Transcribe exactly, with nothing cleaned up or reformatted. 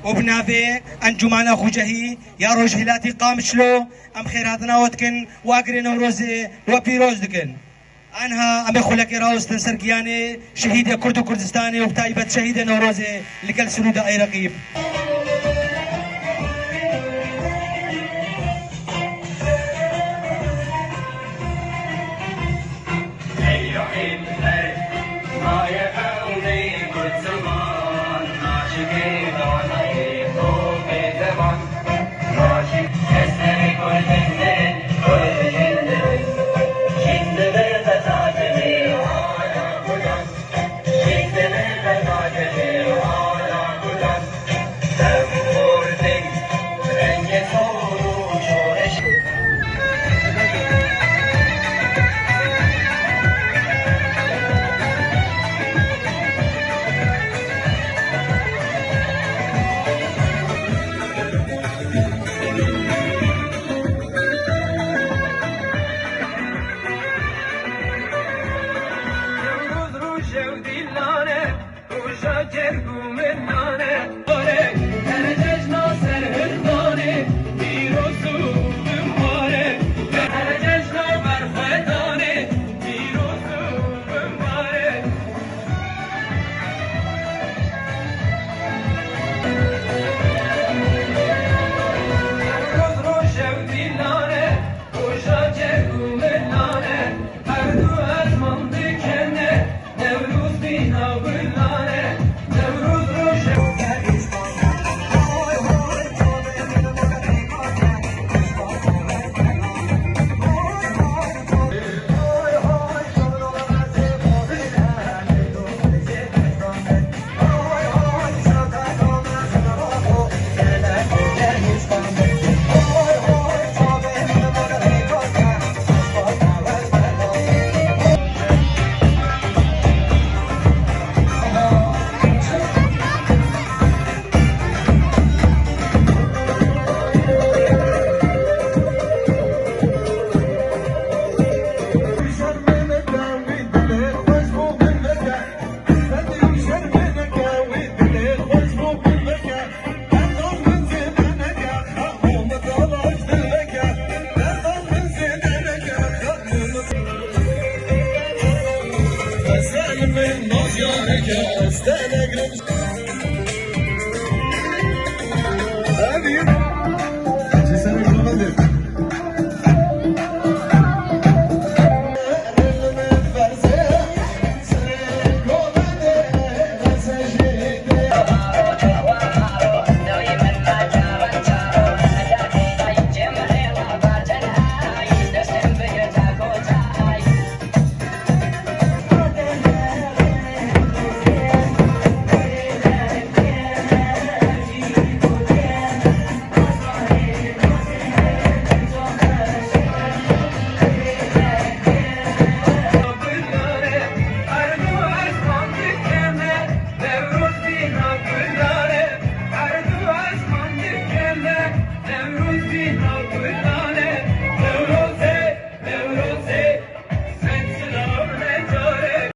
û bi navê Encûmena Xucehî ya Rojhilatî Qamişlo em xêrhatina we dikin û agirê Newrozê we pîroz dikin. Anha em ê xulekê rawestin ser giyanê şehîdê Kurd û Kurdistanê û bi taybet şehîdê Newrozê li gel Sirûda Eyreqîb.